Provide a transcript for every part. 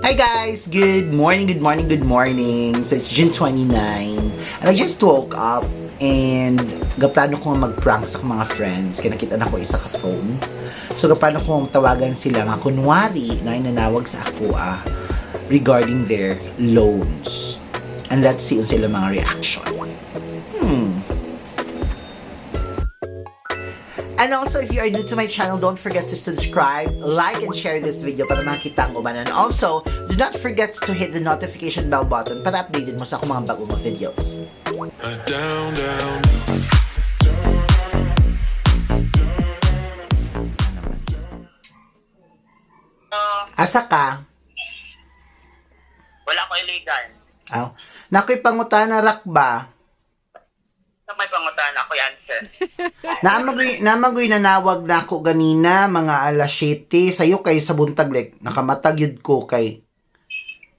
Hi guys! Good morning, good morning, good morning. So it's June 29 and I just woke up and gaplano ko nga mag-prank sa akong mga friends kaya nakita na ko isa ka phone. So gaplano ko nga tawagan sila nga kunwari na inanawag sa ako regarding their loans. And let's see unsa sila mga reaction. And also, if you are new to my channel, don't forget to subscribe, like, and share this video para makita ang uban. And also, do not forget to hit the notification bell button para updated mo sa akong mga bago mga videos. Down, down. Asa ka? Wala ko iligan. Aw. Nakoy pangutana rak ba? Sa may pangutan ako answer. Naamagoy nanawag na ako ganina mga alas 7 sayo kay sa buntag, like nakamatag yun ko kay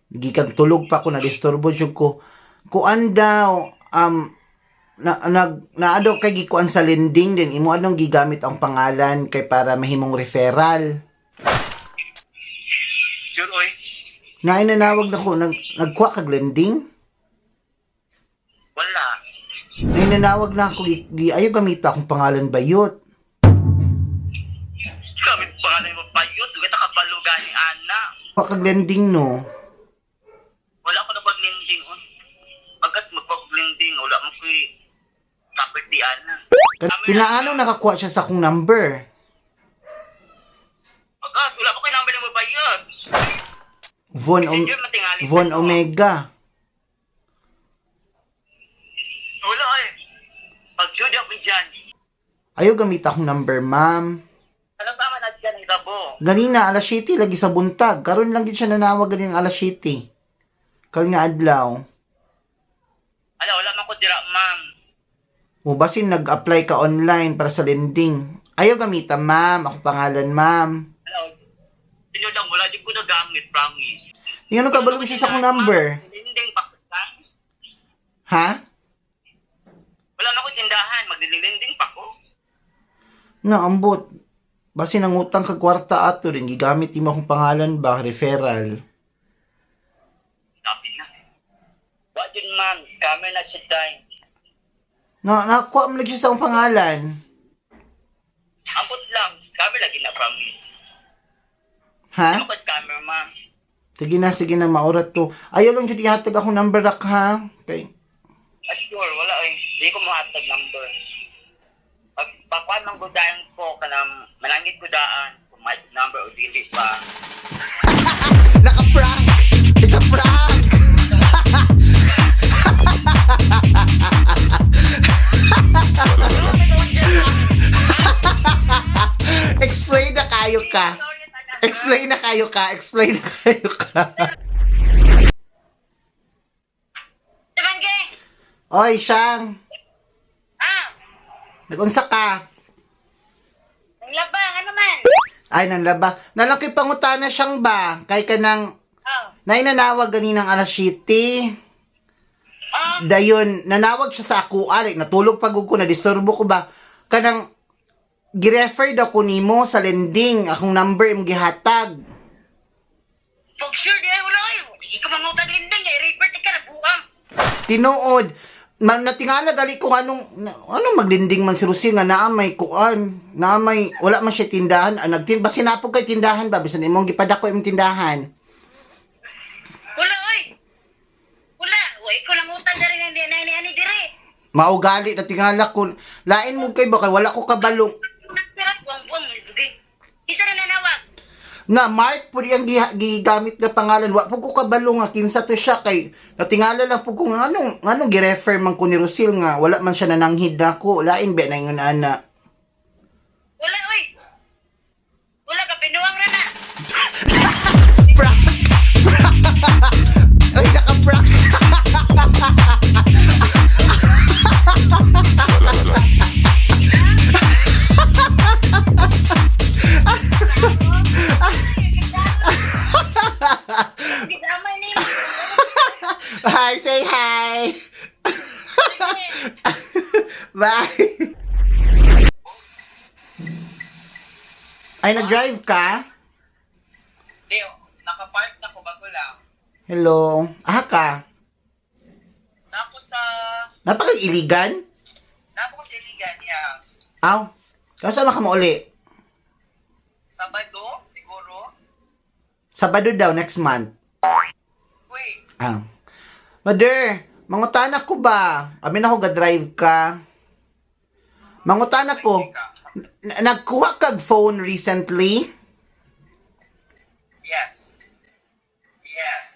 gikan tulog pa ko, na disturbo jud ko. Kuan daw, na nag naado kay gikuan sa lending din imo, anong gigamit ang pangalan kay para mahimong referral? Sure, oy. Na nanawag na ko, nagkuha kag lending? Wala. Na nanawag na ako, ayo gamita akong pangalan bayot. Gamit pangalan mo pa yun. Kita kabalugan ni Ana. Kuha kag lending, no? Wala ko na paglending, oy. Pagkas magpaglending, wala mo ko'y property, Ana. Pinaano nakakuha siya sa akong number? Pagkas, wala ko ko'y number mo pa yun. Von Messenger, matingali. Von Omega. Wala, oy. Pag-shoot ako dyan. Ayaw gamit akong number, ma'am. Alam ba na dyan ang gabo? Ganina, alas 7 lagi sa buntag. Karon lang din siya nanawag ganin alas 7. Karon nga adlaw. Ala, wala man ko dira, ma'am. O basin nag-apply ka online para sa lending. Ayaw gamita, ma'am. Ako pangalan, ma'am. Ala, sino lang, wala din ko nagamit, promise. Yung ano kabalo siya sa akong number? Lending pa ko, ha? Ha? Wala na ko tindahan, maglilinding pa ko. Na, ambot. Basin nangutang ka kwarta ato rin. Gigamit mo akong pangalan ba? Referral. Sabi na. Wa yun, ma'am, scammer na siya dyan. Na, nakuha mo lagi siya sa akong pangalan. Ambot lang, scammer lagi na, promise. Ha? Ano ka scammer, ma'am? Sige na, maurat to. Ayaw lang siya ihatag akong number rak, ha? Okay. Ah, sure, wala eh. Hindi ko mahatag number. Pag pagkuhan mang gudaan ko, kanang manangit gudaan, kung may number o dili pa. Naka-prank! It's a prank! Explain na kayo ka. Explain na kayo ka. Explain na kayo ka. Tabangge! Oy, Shang. Ah! Nagunsa ka? Ang labang, ano man? Ay, nanlaba. Nalaki pangutana siyang ba? Kay ka nang Oh. nainanawag ganinang alas 7. Oh, Dayon, nanawag siya sa ako, ari, natulog pag ko, nadisturbo ko ba? Kanang, girefer daw ko nimo sa lending, akong number imong gihatag. pag sure di ay wala ay. Ikaw mangutag linding, ay report ka na buang. Tinuod, man, natingala gali ko anong maglending man si Rosil nga naa may kuan, naa may wala man siya tindahan, ah, nagtin ba sinapog kay tindahan ba bisan imong gipadako imong tindahan. Wala ay. Wala, wa ikaw lang utang diri na ni ni ani diri. Maugali natingala ko, lain mo kay ba kay wala ko kabalo. Nagpirat buang buang bugay. Isa na nanawag. Na Mark pud ang gigamit nga pangalan, wa pud ko kabalo nga kinsa to siya kay natingala lang pud ko nga anong girefer man ko ni Rosil nga wala man siya nananghid nako, lain ba na ingon ana. Wala oy. Wala ka binuang ra na. Prank. Ay, naka-prank. Gidamay ni. Hi, say hi. Bye. Ay, nag-drive ka? Hindi, na Nakapark na ko bago lang. Hello. Aha ka. Tapos sa Napakag-iligan? Napo ko sa Iligan niya. Aw. Kaso ka mo uli? Sabado siguro. Sabado daw next month. Uy, Ah. Mother, mangutana ko ba? Amin ako ga-drive ka. Mangutana ko. Nagkuha kag phone recently? Yes. Yes.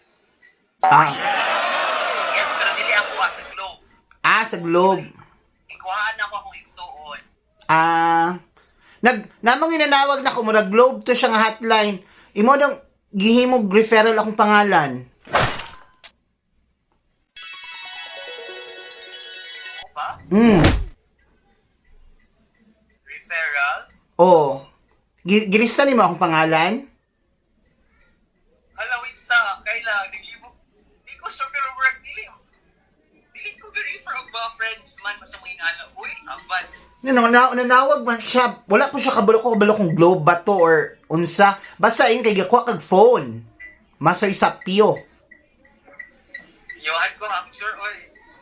Ah, Yes, pero dili ako sa Globe. ah sa Globe. Ikuhaan ako akong igsuon. Ah, namang inanawag na ko murag Globe to siya nga hotline. Imo dong gihimog referral akong pangalan. O ba? Referral? Oh. Gilista nimo akong pangalan? Hala, wait sa, kailang, naglibog. Di ko sure, pero work, dili. Dili ko ga-refer og mga friends man, basta mga ingana. Uy, ang bad. Ano, nanawag man siya. Wala po siya kabalo ko kabalo kung Globe ba to or unsa. Basta yun kay gakuha kag phone. Masoy sa piyo. Yohan ko, I'm sure, oy.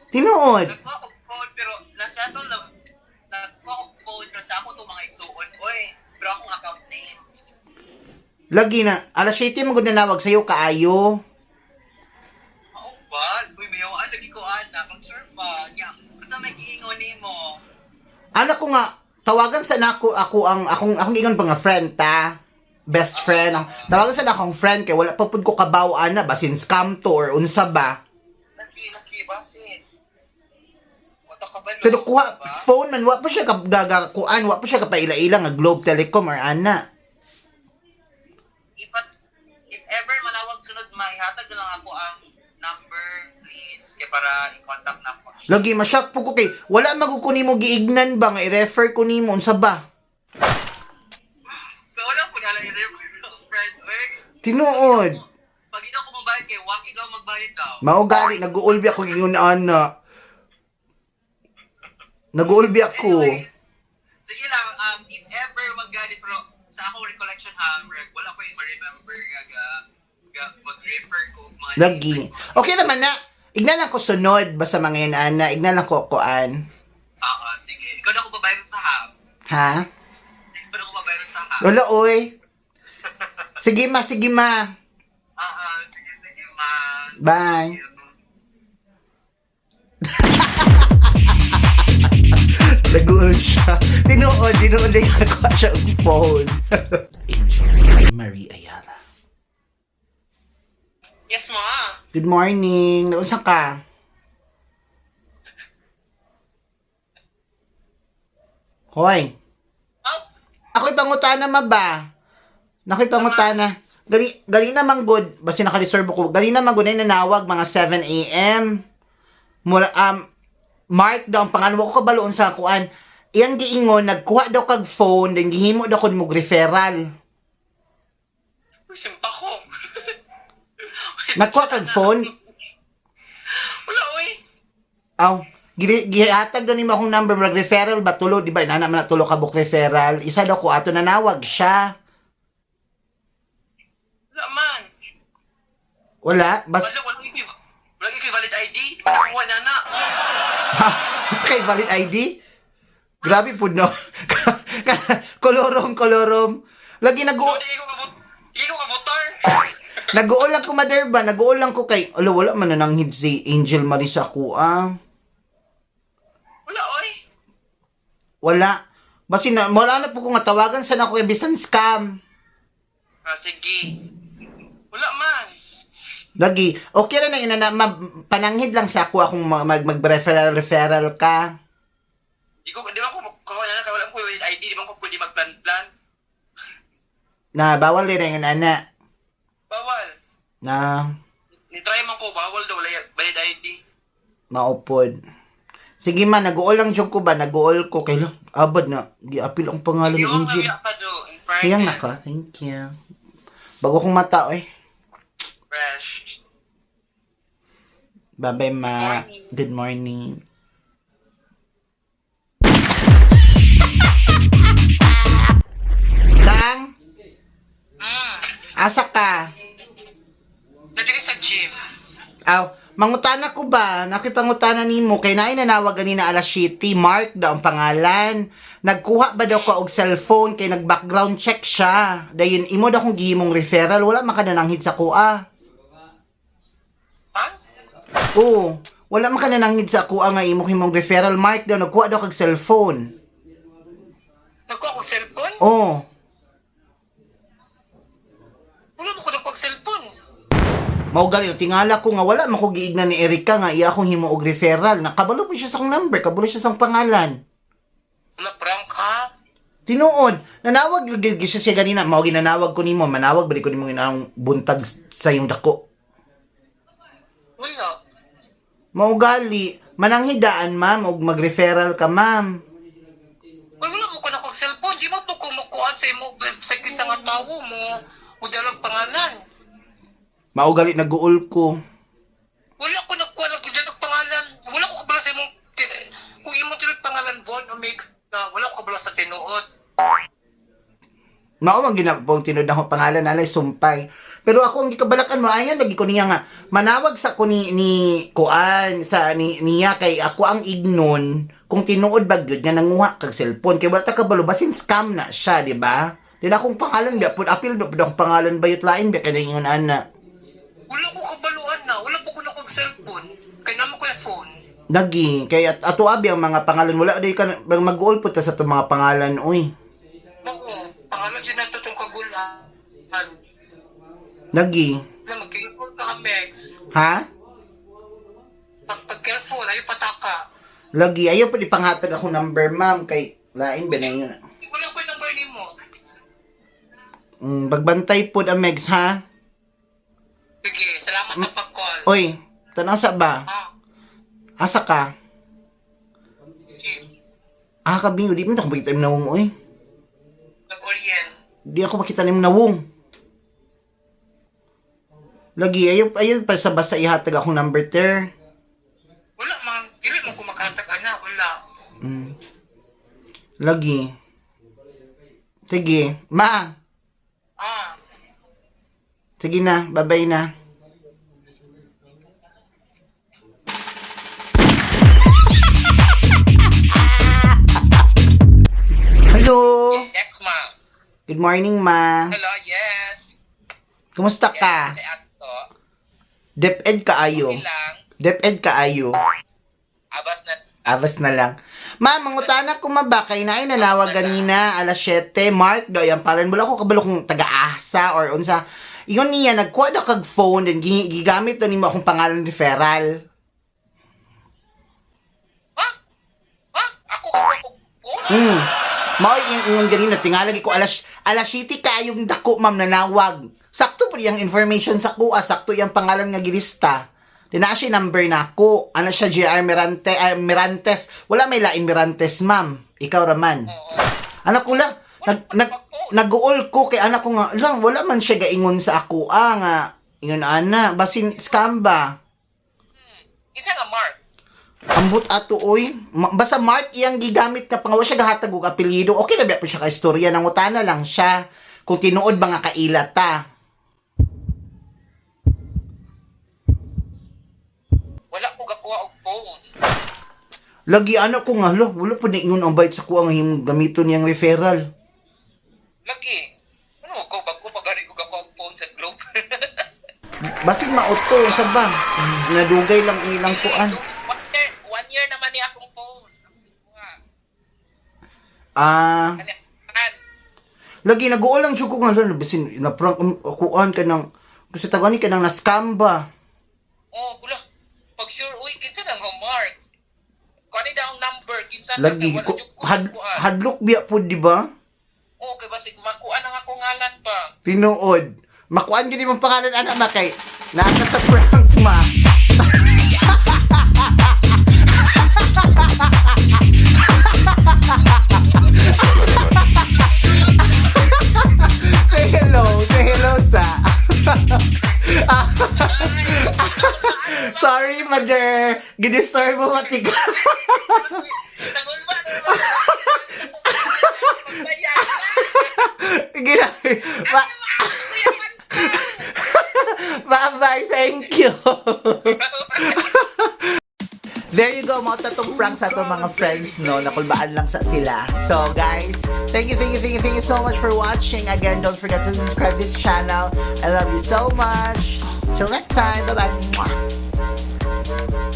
Tinuod. Nagkuha ko phone, pero nasettle na, nagkuha ko phone, pero sa ako itong mga igsuon, oy. Pero akong account name. Lagi na alas 7 mo gud nanawag sayo kaayo. Oo ba? Uy, may yohan, lagi ko ana. Pag-sure pa. Nya, kasi may giingon nimo. Anak ko nga tawagan sa nako ako ang akong akong ingon pa nga friend ta. Best friend. Ang, tawagan sa na akong friend kay wala pa pud ko kabaw ana basin scam to or unsa ba. Lagi, lagi, basin. Wata ka ba, no? Pero kuha Diba? phone man wa pa siya kagagakuan, wa pa siya kapaila-ila nga Globe Telecom or ana. Ipat, if ever manawag sunod, maihatag na lang ako ang number, please, kay para i-contact na ako. Lagi ma-shock po ko kay wala man ko nimo giignan ba nga i-refer ko nimo unsa ba? So, wala po na lang i-refer ng friend, oy. Tinuod. Pag ikaw ko magbayad kay, wag ikaw magbayad daw. Mao gani nag-uulbi ako ingon ana. Nag-uulbi ako. Anyways, sige lang, if ever maggalit, pero sa akong recollection ha, Reg, wala ko yung ma-remember nga mag-refer ko og mga Lagi. Okay naman na. Ignan lang ko sunod basta mga yan ana. Ignan lang ko kuan. Oo, sige. Ikaw na ako babayron sa half. Ha? Ikaw na ako babayron sa half. Wala oy. Sige ma, sige ma. Ah, sige, sige, ma. Bye. Nag-uul siya. Tinuod, tinuod na yung siya og phone. Angel Marie Ayala. Yes, ma. Good morning. Naunsa ka? Hoy. Oh, Ako'y pangutana ma ba? Nako'y pangutana. Gali, gali naman good. Basta naka-reserve ko. Gali naman good ay nanawag mga 7 a.m. Mula, Mark daw ang pangalan ko kabaloon sa kuan. Iyang giingon, nagkuha daw kag phone, then gihimo daw kon mo referral. uy, simpa ko. Nagkuha kag phone? Wala, uy. Aw, gihatag daw nimo akong number mag referral ba tulo, di ba? Inana man na tulo ka book referral. Isa daw ko ato nanawag siya. Wala man. Wala, bas Wala, wala ikaw valid ID. Di ba nakuha na na? kay valid ID. Grabe pud no. Kolorom kolorom. Lagi nag Hindi ko kabut, hindi ko kabutar. nag-uol lang ko mother ba? Nag-uol lang ko kay alo wala man na nanghid si Angel Marisa ko ah. Wala, oy. Wala. Basi na wala na po ko nga tawagan sa nako kay bisan scam. Ah, sige. Wala man. Lagi okay ra na ina na pananghid lang sa ako akong mag referral referral ka. Di ko, di ba ko, kuha na na, wala ko valid ID, di ba ko pwede mag-plan-plan? Na bawal din ang ana Bawal. na Ni-try man ko, bawal daw, wala valid ID. maupod. Sige ma, nag-uol lang jud ko ba? Nag-uol ko kay lo. Abad na giapil ang pangalan ni Yung Angel. nga ka do, in fairness. Kaya nga ka. Thank you. Bago kong mata, eh. Fresh. Bye-bye, ma. Good morning. Tang, Mm. asa ka? gym. Aw, mangutana ko ba? Nakipangutana nimo kay naay nanawag ganina alas 7, Mark daw ang pangalan. Nagkuha ba daw ka og cellphone kay nag-background check siya. Dayon imo daw kung gihimong referral, wala makanananghid sa kuha. Ha? Oo, wala makanananghid sa kuha nga imo himong referral. Mark daw nagkuha daw kag cellphone. Nagkuha kong cellphone? Oo. Wala mo ko nagkuha og cellphone. Mao gali tingala ko nga wala man ko giigna ni Erika nga iya akong himo og referral. Nakabalo po siya sa akong number, kabalo siya sa akong pangalan. Wala, prank ha? Tinuod, nanawag lagi siya siya ganina, mao ginanawag ko nimo, manawag bali ko nimo ginang buntag sa iyong dako. Wala. Mao gali, mananghidaan ma'am og mag-referral ka ma'am. Uy, wala mo ko nagkuha og cellphone. Di mo to kumukuan sa imo website sa nga tawo mo. Udalag pangalan. Mao gali naguol ko. Wala ko nagkuha ng udalag pangalan. Wala ko kabala sa imong kung imong tinuod pangalan Von Omega, wala ko kabala sa tinuod. Mao man ginapong tinuod akong pangalan alay sumpay. Pero ako ang gikabalakan mo ayan lagi ko niya nga manawag sa ko ni kuan sa ni niya kay ako ang ignon kung tinuod ba gyud nga nanguha kag cellphone kay wala ta kabalo basin scam na siya, di ba? Di na akong pangalan ba pud apil do pud akong pangalan bayot lain ba kay ingon ana. Wala ko kabaluan na. Wala po ko nagkuha og cellphone. Kay namo ko yung phone. Lagi kay at ato abi ang mga pangalan wala di ka mag-uol pud ta sa atong mga pangalan oy. Oo, pangalan siya nato tong kagulan. Lagi. Na mag-careful ka, Amex. Ha? Pag careful, ay pataka. Lagi ayaw pud ipanghatag akong number ma'am kay lain ba na yun. Wala ko yung number nimo. Pagbantay pod Amex ha. Sige, salamat sa pag-call. Oy, tanaw sa ba? Ah, Asa ka? Jim, Ah, kabingo, di mo na ako makita yung nawong, oy. nag-orient. Di ako makita yung nawong. Lagi, ayaw, ayaw pa sa basta ihatag akong number ter. Wala man, dili mo ko maghatag ana, wala. Lagi. Sige, ma. Ah, Sige na, babay na. Hello. Yes, ma'am. Good morning, ma. Hello, yes. Kumusta ka? Yes, si Ato. DepEd kaayo. Okay lang. DepEd kaayo. Abas na. Abas na lang. Ma, mangutana ko maba kay naay nanawag ganina alas 7. Mark do yang paran wala ko kabalo kung taga-asa or unsa. Ingon niya nagkuha daw kag phone then gigamit daw nimo akong pangalan referral. Ha? Ha? Ako ako ako. Phone? Mao yung ingon ganina tingalagi ko alas alas 7 kayong dako ma'am nanawag. Sakto po yung information sa kuha, sakto yung pangalan nga gilista. Dinaa siya number na ako. Ano siya JR Mirante, ay, Mirantes. Wala may lain Mirantes, ma'am. Ikaw raman. Oo. Anak ko lang, nag, nag, nag-uol ko kay anak ko nga, lang, wala man siya gaingon sa ako, ah, nga, ingon ana, basin scam ba? Isa nga Mark. Ambot ato, oy. Basta Mark, iyang gigamit nga pangawa siya gahatag og apelyido. Okay na ba po siya ka istorya, nangutana lang siya. Kung tinuod ba nga kaila ta. Wala ko gakuha og phone. Lagi anak ko nga, lo, wala po na ingon ang bait sa kuha nga himong gamiton niyang referral. Lagi. Ano ko bago pa gani ko gakuha og phone sa Globe. Basin mauto sa ba? Nadugay lang ilang kuan. 1 year naman ni akong phone. Ako gikuha. Ah, Ano? An? lagi nag-uol lang jud ko nga lo, basin na prank kuan ka ng kasi tagani ka nang na-scam ba? Oh, gula. Pag sure, uy, kinsa nang ho, Mark? Kuan ni daw ang number, kinsa na Lagi kay wala ko jud ko had, kuan. hadlok biya po di ba? Oh, kay basig makuan ang akong ngalan pa. Tinuod. Makuan gid imong pangalan ana ma kay nasa sa prank ma. Say hello sa. Sorry, mother. Gidisturb mo pati ka. Tagol ba? Kaya Gina. Ba Bye-bye. Thank you. There you go, mao tong prank sa atong mga friends, no? Nakulbaan lang sa sila. So, guys, thank you, thank you, thank you, thank you so much for watching. Again, don't forget to subscribe this channel. I love you so much. Till next time, bye-bye. Mwah.